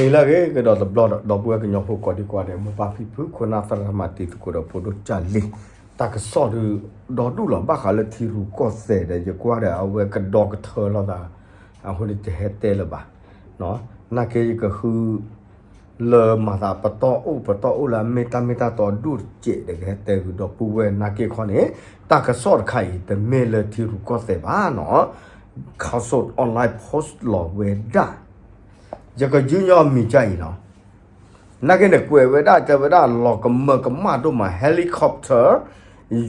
ဟ့ၣ်လၢအဂ့ၤကဒီးတဘျီဒီး ဒီပုၢ်ဝဲၢ်ကညီဖိကိးဒံကိးဂၤဒဲး မိၢ်ပၢ်ဖံဖု ခိၣ်နၢ်သရၣ်သမါ တံၤသကိးဒီးဖိဒိၣ်ကၢ်လံၤ, တၢ်ကစီၣ်ဒုး ဒီဒူၣ်လီၤ ဘၣ်ဃးလၢထံရူၢ်ကီၢ်သဲးဒီး ယကွၢ်ဒီးအဝဲကဒီကထၢလိာ်သး, အဃိန့ၣ်တဟဲတဲလၢၤဘၣ်, နာ်က့ယကဃု လၢမၤသးပတီၢ်အိၣ်ပတီၢ်အိၣ်လၢအမ့ၢ်တၢ်မ့ၢ်တၢ်တီဒိၣ်တစဲးဒီးကဟဲတဲဂုာ်ဒီပုၢ်ဝဲၢ်နာ်က့ခီန့ၣ်, တၢ်ကစီၣ်တခါအံၤ တမ့ၢ်လၢထံရူၢ်ကီၢ်သဲးဘၣ်နီၤ, Khaosod Online Post လီၤဝဲဒၣ်, ယကယုၢ်ညီမံၤကၢ်အံၤနီၤ, နာ်က့န့ၣ်ကွဲးဝဲဒၣ်တဲဝဲဒၣ်လီၤကမၢကမၣ်ဒိၣ်မး helicopter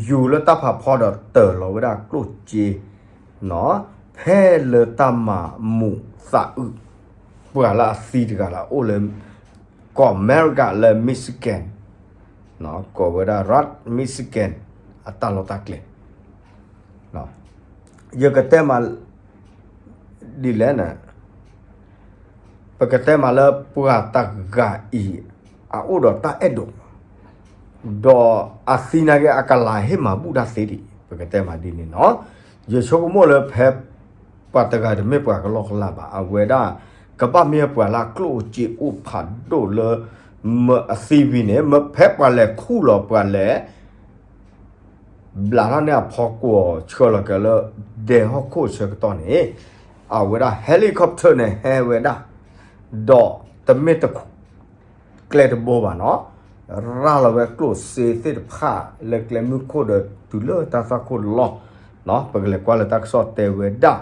ယူၤလၢတၢ်ဖးဖီဒီးတၢၤလီၤဝဲဒၣ်ကျိၣ်စ့ ဖဲလၢတၢ်မၤမူးသးအုး ပှၤလၢအသံတဂၤလၢအအိၣ်လၢ ကီၢ်အမဲရကၤလၢ Michigan, ကိးဝဲဒၣ် Rand Michigan အတၢ်လီၢ်တၢ်ကျဲ, ယကတဲမး ဒ်လဲၣ်န့ၣ် ပကတဲမးလၢပှၤတဂၤအံၤ အအိၣ်ဒီးတၢ်အဲၣ်ဒိး ဒီးအသံနာ်က့အကလၤဟ့ၣ်မၤဘူၣ်တၢ်သ့ဒံး ပကတဲမးဒ်န့ၣ်နီၤ, ယဆိကမိၣ်လၢဖဲ ပှၤတဂၤတမ့ၢ်ပှၤကလီကလီဘၣ် အဝဲဒၣ် ကဘၣ်မ့ၢ်ပှၤလၢအကျိၣ်စ့အိၣ်ဖးဒိၣ်လၢ မ့ၢ်အသံဝံၤန့ၣ် မ့ၢ်ဖဲပှၤလဲၤခူၣ်လီၤပှၤလဲၤ ဘျးထီၣ်န့ၢ်အဖီကွီၤဆှၢလီၤက့ၤလၢ ဒဲဟီၣ်ခိၣ်ဆၢကတီၢ်န့ၣ် အဝဲဒၣ် helicopter န့ၣ်ဟဲဝဲဒၣ် ဒီးတမ့ၢ်တ ကျဲတဘိဘၣ်နီၤ, ရၤလီၤဝဲကျိၣ်စ့သ့ၣ်တဖၣ်လၢကျဲမုၢ်ခိၣ်ဒီးတုၤလၢတၢ်သွၣ်ခိၣ်လီၤ, ပကလဲၤကွၢ်လၢတၢ်ကစီၣ်တဲဝဲဒၣ်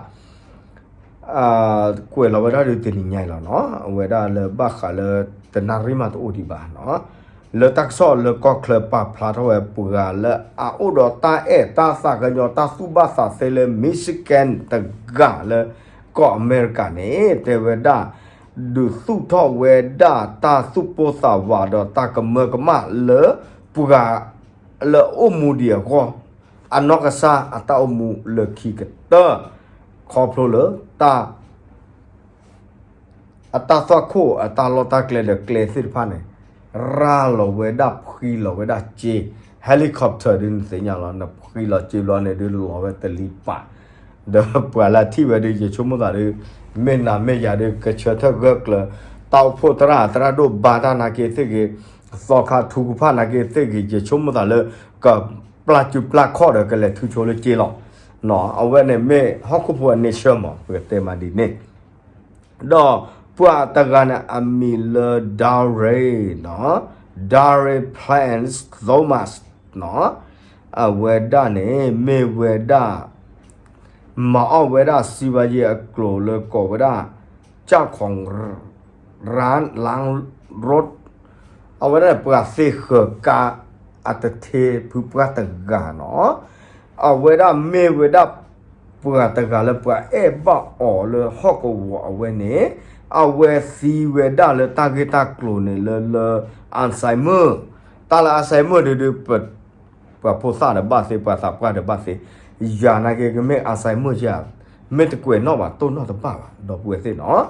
ကွဲးလီၤဝဲဒၣ်ဒုးတနံၤညါအံၤလီၤနီၤ, အဝဲဒၣ်လၢဘၣ်ဃးလၢတနၣ်ရံၣ်မးတအိၣ်ဒံးဘၣ်နီၤ, လၢတၢ်ကစီၣ်လၢကီၢ်ချၢပာ်ဖျါထီၣ်ဝဲပှၤလၢအအိၣ်ဒီးတၢ်အဲၣ်တၢ်သးကညီၤတၢ်သူၣ်ဘၣ်သးသ့လၢ Michigan တဂၤလၢ ကီၢ်အမဲရကၤန့ၣ် တဲဝဲဒၣ် ဒုးသူၣ်ထီၣ်ဝဲဒၣ်တၢ်သူၣ်ပိၢ်သးဝးဒီးတၢ်ကမၢကမၣ်လၢ ပှၤလၢအအိၣ်မူဒံးအဂီၢ် အနီၢ်ကစၢ်အတၢ်အိၣ်မူလၢခံကတၢၢ် ခီဖျိလၢ အတၢ်သွၣ်ခိၣ်အတၢ်လီၢ်တၢ်ကျဲဒီးကျဲသ့ၣ်တဖၣ်န့ၣ် ရၤလီၤဝဲဒၣ်ဖှံလီၤဝဲဒၣ်စ့ helicopter ဒ်နသ့ၣ်ညါလီၤ နဖှံလီၤစ့ဘျီန့ၣ်ဒုးလီၤဝဲတလံၤပာ် ဒီးပှၤလၢထံၣ်ဝဲဒုး ယဆိကမိၣ်သးဒုး မ့ၢ်နၤမ့ၢ်ယၤဒုး ကဆၢထၢၣ်ဂၢၢ်ကျၢၤ တၢ်အိၣ်ဖှိၣ်သရၣ်သရၣ်ဒိၣ်ဘါတၢ်နာ်က့သ့ၣ်ဂ့ၤ သီခါထူကဖၣ်နာ်က့သ့ၣ်ဂ့ၤ ယဆိကမိၣ်သးလၢ ကပျၢ်စုပျၢ်ခီၣ်ဒီးကလဲၤထုဆိလၢစ့လီၤ. အဝဲန့ၣ်မ့ၢ်ဟီၣ်ခိၣ်ဖိအန့ဆၢၣ်မး ပကတဲမးဒ်န့ၣ် ဒီးပှၤတဂၤန့ၣ်အမံၤလၢ Daryl နီၤ Daryl Planes Thomas နီၤ အဝဲဒၣ်န့ၣ် မ့ၢ်ဝဲဒၣ် မၤအီၣ်ဝဲဒၣ်စံးဘါယံၤအကျိၤလၢကိးဝဲဒၣ် ကၠၣ်ခီ ရၣ် လၣ်ရိး အဝဲဒၣ်ပှၤသ့ဃၢၤကါ အတထ့ဖုပှၢ်တဂၤနီၤ အဝဲဒၣ်မ့ၢ်ဝဲဒၣ် ပှၤတဂၤလၢပှၤအဲၣ်ဘၣ်အီၤလၢဟီၣ်ကဝီၤအဝဲန့ၣ် အဝဲသံဝဲဒၣ်လၢတၢ်ဂ့ၢ်တၢ်ကျိၤန့ၣ်လၢလၢ Alzheimer တၢ်လၢ Alzheimer ဒုးဒုး ပှၤဖိသၣ်ဒီးဘၣ်သ့ ပှၤသးပှၢ်ဒီးဘၣ်သ့, ယၤနာ်က့ကမ့ၢ် Alzheimer ယၤ, မ့ၢ်တကွဲးနီၣ်ဘၣ် တိၢ်နီၣ်တဘၣ်ဘၣ် ဒီပုၢ်ဝဲၢ်သ့ၣ်နီၤ.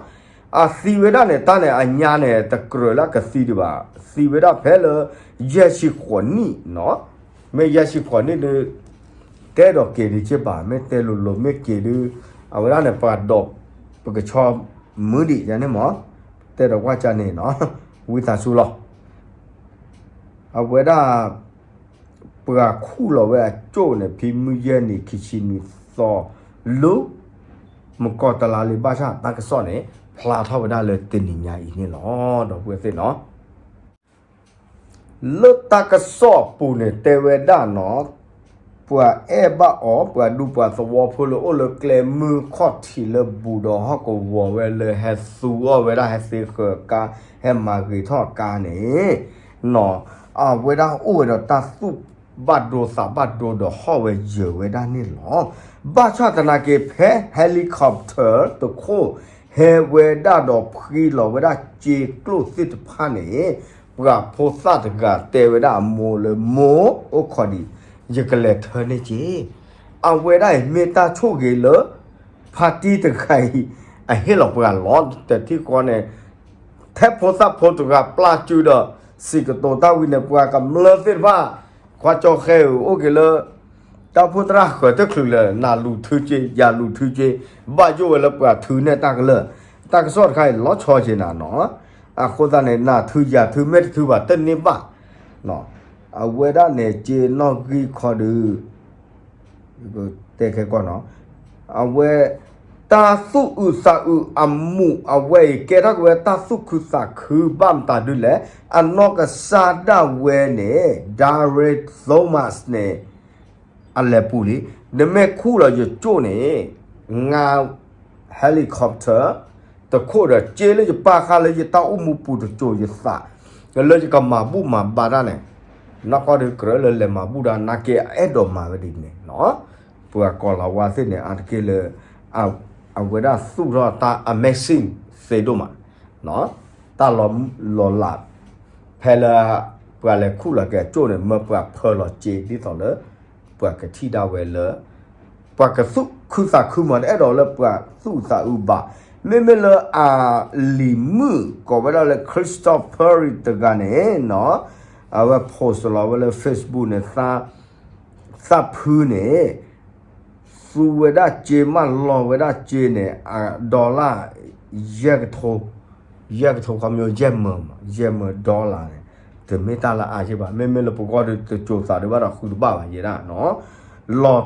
အသံဝဲဒၣ်န့ၣ် တၢ်န့ၣ်အညါန့ၣ် တကြၢးလၢကသံဒံးဘၣ်, သံဝဲဒၣ်ဖဲလၢ ယဲၢ်ဆံဃိးနံၣ်နီၤ, မ့ၢ်ယဲၢ်ဆံဃိးနံၣ်ဒုး တဲဒီးက့ၤဒံးက့ဘၣ်, မ့ၢ်တဲလိၤလိၤမ့ၢ်က့ၤဒုး အဝဲဒၣ်န့ၣ် ပှၤဒီးပကဆီမုၢ်ဒံးယၤန့ၣ်မး, တဲဒီးကွၢ်ကန့ၣ်နီၤ, ဝံသးစူၤလီၤ. အဝဲဒၣ် ပှၤခူၣ်လီၤဝဲအကၠိၣ်န့ၣ် ဖဲမုၢ်ယဲၢ်နံၤခံဆံနံၤသီ လၢ မကီၢ်တလါလံ ဘၣ်ဆၣ်တၢ်ကစီၣ်န့ၣ် ဖျါထီၣ်ဝဲဒၣ်လၢတနံၤညါအံၤန့ၣ်လီၤ. ဒီပုၢ်ဝဲၢ်သ့ၣ်နီၤ လၢတၢ်ကစီၣ်အပူၤန့ၣ် တဲဝဲဒၣ်နီၤ, ပှၤအဲၣ်ဘၣ်အီၤ ပှၤဒူပှၤသဝီဖိလၢအိၣ်လၢကျဲမုၢ်ခီၣ်ထံးလၢဘူးဒီးဟီၣ်ကဝီၤဝဲလၢဟဲသူအီၣ်ဝဲဒၣ် ဟဲသ့ဃၢၤကါ ဟဲမၤဂ့ၤထီၣ်ကါန့ၣ်နီၤ, အဝဲဒၣ်အိၣ်ဝဲဒီးတၢ်သူၣ်ဘၣ်ဒိသးဘၣ်ဒိဒီးဟီၣ်ဝဲယၢၤဝဲဒၣ်န့ၣ်လီၤ. ဘၣ်ဆၣ်သနာ်က့ဖဲ helicopter တခိၣ် ဟဲဝဲဒၣ်ဒီးဖှံလီၤဝဲဒၣ်စ့ကျိၣ်သ့ၣ်တဖၣ်န့ၣ် ပှၤဖိသၣ်တဂၤတဲဝဲဒၣ်အမိၢ်လၢမိၢ်အိၣ်ခိးဒံး, ယကလဲၤထၢန့ၢ်က့ၤ, အဝဲဒၣ်အံၤမ့ၢ်တၢ်ဆိၣ်ဂ့ၤလၢ ဖါတံၢ်တဂၤအံၤ အဟ့ၣ်လီၤပှၤလီၤတထံၣ်ဃီန့ၣ်, ထဲဖိသၣ်ဖိတဂၤပျၢ်စုဒီး စံးကတိၤတၢ်ဝံၤန့ၣ် ပှၤကမျၢၢ်သ့ၣ်တဖၣ် ခွါကၠီဃဲဧၢ အိၣ်က့ၤလၢ တၢ်အိၣ်ဖှိၣ်သရၣ်ဃၢၤတချုးလၢ နလူၤထုက့ၤ ယလူၤထုက့ၤ ဘၣ်ယိၣ်ဝဲလၢပှၤထုးန့ၢ်တၢ်ကလၢာ်, တၢ်ကစီၣ်တခါအံၤလီၤဆီက့ၤနၤနီၤ, အဃိသတးန့ၣ် နၤထုယၤထု မ့ၢ်တထုဘၣ် တန့ၢ်ဘၣ်. အဝဲဒၣ်န့ၣ် က့နီၣ်ဂံၢ်ခီဒုး တဲခဲကီၢ်နီၤ, အဝဲ တၢ်သူၣ်အုးသးအုးအမူး အဝဲအံၤ ကဲထီၣ်က့ၤဝဲတၢ်သူၣ်ခုသးခုဘၣ်မတၤဒုလဲၣ်. အနီၢ်ကစၢ်ဒၣ်ဝဲန့ၣ် Derek Thomas န့ၣ် အလဲၤပူၤလံ. နမ့ၢ်ခူၣ်လီၤယကၠိၣ်န့ၣ် ငါ helicopter တခိၣ်ဒီး က့လၢယပာ်ဃာ်လၢယတၢ်အိၣ်မူပူၤတစိၤယသး လၢယကမၤဘူၣ်မၤဘါတၢ်န့ၣ်, နီၢ်ကီၢ်ဒုးကြၢးလၢလဲၤမၤဘူၣ်တၢ် နာ်က့အအဲၣ်ဒိးမၤဝဲဒ်န့ၣ်နီၤ. ပှၤကိၤလၤဝါသ့ၣ်န့ၣ် အါတက့ၢ်လၢ အဝဲဒၣ်သူၣ်ထီၣ်တၢ် amazing သ့ဒိၣ်မး, တၢ်လီၤလး ဖဲလၢ ပှၤလဲၤခူၣ်လီၤက့ၤအကၠိၣ်န့ၣ် မၢပှၤဖၢလီၤစ့ဒ်သိးလၢ ပှၤကထံၣ်ဒၣ်ဝဲလၢ ပှၤကသူၣ်ခုသးခုမး တအဲၣ်ဒိးလၢပှၤသူၣ်အုးသးအုးဘၣ်. မ့မ့ၢ်လၢအလံၤမုၣ်ကိးဝဲဒၣ်လၢ Christopher တဂၤန့ၣ်နီၤ, အဝဲ post လီၤဝဲလၢ Facebook န့ၣ် သးဖုန့ၣ် သူဝဲဒၣ်စ့မးလီၤဝဲဒၣ်စ့န့ၣ် dollar ယဲၢ်ကထိ, ယဲၢ်ကထိခီမ့ၢ် ယဲၢ်မၢ, ယဲၢ်မၢ dollar န့ၣ် တမ့ၢ်တၢ်လၢအါက့ဘၣ်. မ့မ့ၢ်လၢပဂီၢ်ဒုးတစိၤသးဒုးဘၣ်ဒီးဃုတဘၣ်ဘၣ်ယဲဒၣ်နီၤ, လီၤ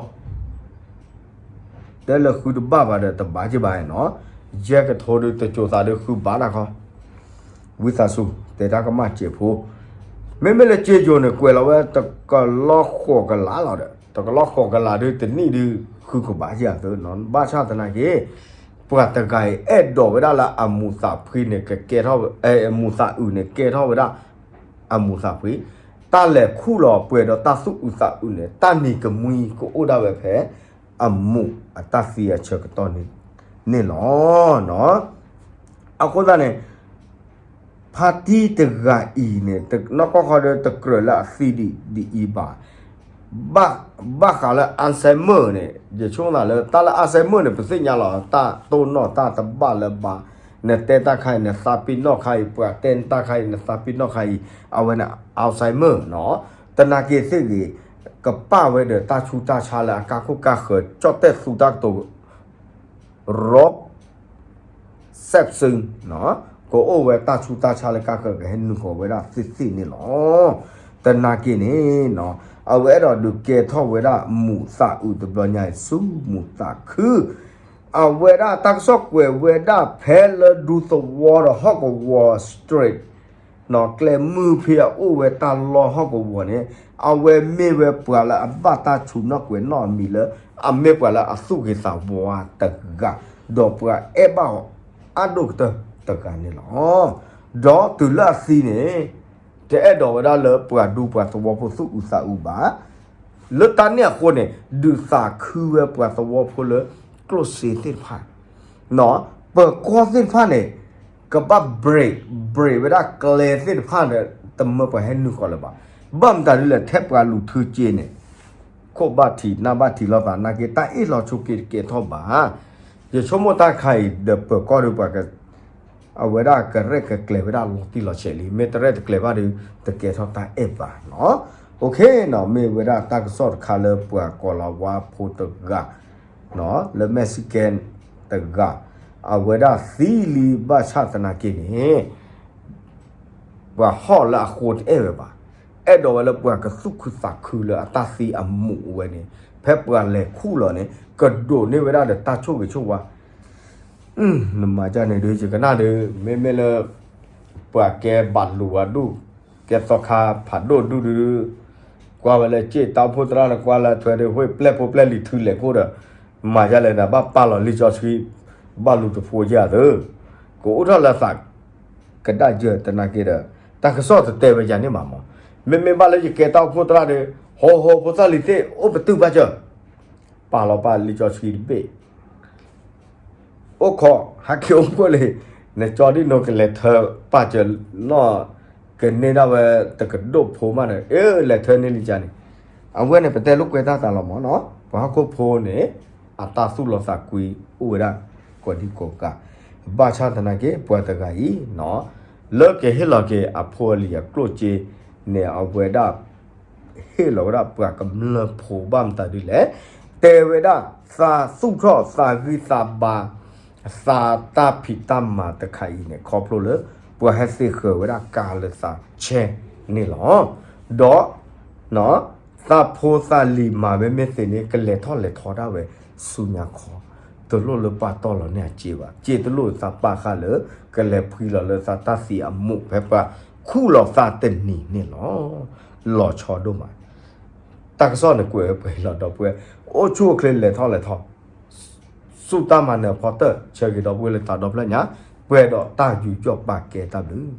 တဲလၢဃုတဘၣ်ဘၣ်ဒီးတဘၣ်က့ဘၣ်နီၤ, ယဲၢ်ကထိဒုးတစိၤသးဒုးဃုဘၣ်တၢ်ခီ, ဝံသးစူၤ တဲတၢ်ကမၣ်စဲးဖိ, မ့မ့ၢ်လၢစ့ယိၤန့ၣ် ကွဲးလီၤဝဲတကလီၢ်ဃိးကလးလီၤဒီး တကလီၢ်ဃိးကလးဒုးတနံၣ်ဒုး ဃုကဘၣ်ယၤသၢနီၤ, ဘၣ်ဆၣ်သနာ်က့ ပှၤတဂၤအံၤအဲၣ်ဒိးဝဲဒၣ်လၢအမူးသးဖှံန့ၣ် ကကဲထီၣ် အမူးသးအုးန့ၣ် ကဲထီၣ်ဝဲဒၣ် အမူးသးဖှံ, တၢ်လဲၤခူၣ်လီၤပှဲၤဒီးတၢ်သူၣ်အုးသးအုးန့ၣ် တၢ်နံၤကမှံကအိၣ်ဒၣ်ဝဲဖဲ အမူးအတၢ်သံအဆၢကတီၢ်န့ၣ်လီၤ. အဃိသတးန့ၣ် ဖါတံၢ်တဂၤအံၤန့ၣ် နီၢ်ကီၢ်ခီဒီးတကြၢးလၢအသံဒ်အံၤဘၣ်, ဘၣ်ဃးလၢ Alzheimer န့ၣ် ယဆိကမိၣ်သးလၢ တၢ်လၢ Alzheimer န့ၣ် ပသ့ၣ်ညါလီၤ တၢ်တိၢ်နီၣ်တၢ်တဘၣ်လၢၤဘၣ်, နတဲတၢ်ခါအံၤ နသးပ့ၤနီၣ်ခါအံၤ, ပှၤတဲနတၢ်ခါအံၤ နသးပ့ၤနီၣ်ခါအံၤ, အဝဲန့ၣ် Alzheimer နီၤ, သနာ်က့သ့ၣ်ဂ့ၤ ကပာ်ဝဲဒီးတၢ်ဆူးတၢ်ဆါလၢအကါခိၣ်ကါဃၢၤ ကၠီၣ်တဲၣ်သူတၢ်ကတိၤ ရီး စဲးစူ ကအိၣ်ဝဲတၢ်ဆူးတၢ်ဆါလၢကါဃၢၤ ကဟဲနုာ်ဃီၤဝဲဒၣ်သ့ၣ်သ့ၣ်န့ၣ်လီၤ. သနာ်က့န့ၣ် အဝဲအဲၣ်ဒိးဒုးကဲထီၣ်ဝဲဒၣ်မူးသးအုးတဘျီညါအံၤဆူမူးသးခု, အဝဲဒၣ်တၢ်ကစီၣ်ကွဲးဝဲဒၣ်ဖဲလၢဒူသဝီဒီးဟီၣ်ကဝီၤ street ကျဲမုၢ်ဖဲအအိၣ်ဝဲတၢ်လီၢ်ဟီၣ်ကဝီၤန့ၣ် အဝဲမ့ၢ်ဝဲပှၤလၢအဘၣ်တၢ်ဆူးနီၣ်ကွဲးနီၣ်အမံၤလၢ အမ့ၢ်ပှၤလၢအသူၣ်ဂ့ၤသးဝါတဂၤ, ဒီးပှၤအဲၣ်ဘၣ်အီၤအါဒိၣ်ကတၢၢ်တဂၤန့ၣ်လီၤ. ဒီးတုၤလၢအသံန့ၣ် တအဲၣ်ဒိးဝဲဒၣ်လၢပှၤဒူပှၤသဝီဖိသူၣ်အုးသးအုးဘၣ်. လၢတၢ်န့ၣ်အဃိန့ၣ် ဒုးသးခုဝဲပှၤသဝီဖိလၢကျိၣ်စ့သ့ၣ်တဖၣ် ပၢၤကီၢ်သ့ၣ်တဖၣ်န့ၣ် ကဘၣ် break break ဝဲဒၣ်ကျဲသ့ၣ်တဖၣ်ဒီး တမၢပှၤဟဲနုာ်ဃီၤလၢၤဘၣ်. ဘၣ်မတၤဒ်လဲၣ် ထဲပှၤလူၤထုစ့န့ၣ် ခိၣ်ဘၣ်ထံးနၢ်ဘၣ်ထံးလိာ်သးနာ်က့ တၢ်အ့ၣ်လိာ်ဆိးက့တကဲထီၣ်ဘၣ်. ယဆိကမိၣ်တၢ်ခါအံၤဒီးပၢၤကီၢ်ဒီးပှၤ အဝဲဒၣ်ကရဲၣ်ကကျဲၤဝဲဒၣ်လီၤတံၢ်လီၤဆဲးလံ မ့ၢ်တရဲၣ်တကျဲၤဘၣ်ဒီး တကဲထီၣ်တၢ်အဲၣ်ဘၣ်နီၤ. မ့ၢ်ဝဲဒၣ်တၢ်ကစီၣ်တခါလၢပှၤကိၤလၤဝါဖိတဂၤ လၢ Mexican တဂၤ အဝဲဒၣ်သံလံဘၣ်ဆၣ်သနာ်က့န့ၣ် ပှၤဟီၣ်လၢအဃိတအဲၣ်ဝဲဘၣ်. အဲၣ်ဒိးဝဲလၢပှၤကသူၣ်ခုသးခုလၢအတၢ်သံအမူးအဝဲန့ၣ် ဖဲပှၤလဲၤခူၣ်လီၤန့ၣ် ကဒိးန့ၢ်ဝဲဒၣ်ဒီးတၢ်ဆိၣ်ဂ့ၤဆိၣ်ဝါ နမၤဒ်န့ၣ်ဒီး ယကနၣ်ဒီး မ့မ့ၢ်လၢ ပှၤကဲဘၣ်လူၤအဒူၣ် ကဲသီခါဖးဒိၣ်ဒူၣ်ဒုး ကွၢ်ဝဲလၢစ့ၣ်တၢ်အိၣ်ဖှိၣ်သရၣ်ဒီး ကွၢ်လၢထွဲဒီး ဟ့ၣ်ပျဲၢ်ဖိပျဲၢ်လံၤထုးလဲၤခိၣ်ဒီး မၤဒ်လဲၣ်န့ၣ် ဘၣ်ပာ်လီၤလံာ်စီဆှံ ဘၣ်လူၤတဖိယၤသၢ ကအိၣ်ထီၣ်လၢသး ကဒၣ်ယၢၢ်သနာ်က့ဒီး တၢ်ကစီၣ်တတဲဝဲယၤန့ၣ်မးမး, မ့မ့ၢ်ဘၣ်လၢယကဲတၢ်အိၣ်ဖှိၣ်သရၣ်ဒီး ဟီဟီဖိသၣ်လံၤသ့ၣ် အိၣ်ပတုာ်ဘၣ်စၢၤ ပာ်လီၤပာ်လံာ်စီဆှံတဘ့ၣ် အိၣ်ခိး ဟဲက့ၤအိၣ်ဖှိၣ်လံ, နကၠီဒ်နီၢ်ကလဲၤထၢပာ်စၢၤနီၢ် ကန့ၢ်ဒၣ်ဝဲတကဒိၣ်ဖိမးဒီး အၢ လဲၤထၢန့ၢ်လံကန့ၣ်, အဝဲန့ၣ် ပတဲလိာ်ကွဲတၢ်သးလီၤမးနီၤ, ပှၤဟီၣ်ခိၣ်ဖိန့ၣ် အတၢ်သူၣ်လီသးကွံအိၣ်ဝဲဒၣ် ကိးဒံကိးကး, ဘၣ်ဆၣ်သနာ်က့ ပှၤတဂၤအံၤနီၤ လၢကဟ့ၣ်လီၤက့ၤအဖိအလံၤအကျိၣ်စ့န့ၣ် အဝဲဒၣ် ဟ့ၣ်လီၤဝဲဒၣ်ပှၤကမျၢၢ်ဖိဘၣ်မတၤဒ်လဲၣ်, တဲဝဲဒၣ် သးသူၣ်ထီၣ်သးဂံၢ်သးဘါ သးတၢ်ဖံးတၢ်မၤတခါအံၤန့ၣ် ခီဖျိလၢ ပှၤဟဲသ့ၣ်ဃၢၤဝဲဒၣ်ကါလၢသးဆဲန့ၣ်လီၤ. ဒီး သးဖိသးလံၤမၤဝဲမ့ၢ်သ့န့ၣ် ကလဲၤထီၣ်လဲၤထီဒၣ်ဝဲဆူညါခီ, တလိၣ်လၢပာ်တီၢ်လီၤန့ၢ်အစ့ဘၣ်, စ့တလိၣ်သးပာ်ဃာ်လၢ ကလဲၤဖှံလီၤလၢသးတၢ်သံအမိၢ်ဖဲပှၤခူၣ်လီၤသးတနံၤန့ၣ်လီၤ. လီၤဆီဒိၣ်မး, တၢ်ကစီၣ်န့ၣ်ကွဲးဝဲပှဲၤလီၤဒီပုၢ်ဝဲၢ်, အိၣ်ဆူၣ်အိၣ်ချ့လဲၤထီၣ်လဲၤထီ စူၢ်တၢ်မၤနၢၤအဖီတၢၢ် ဆၢဂ့ၤဒီပုၢ်ဝဲၢ်လၢသးဒီဖျၢၣ်ညါ, ပှဲၤဒီးတၢ်ယူးယီၣ်ပာ်ကဲတၢ်ဘျုး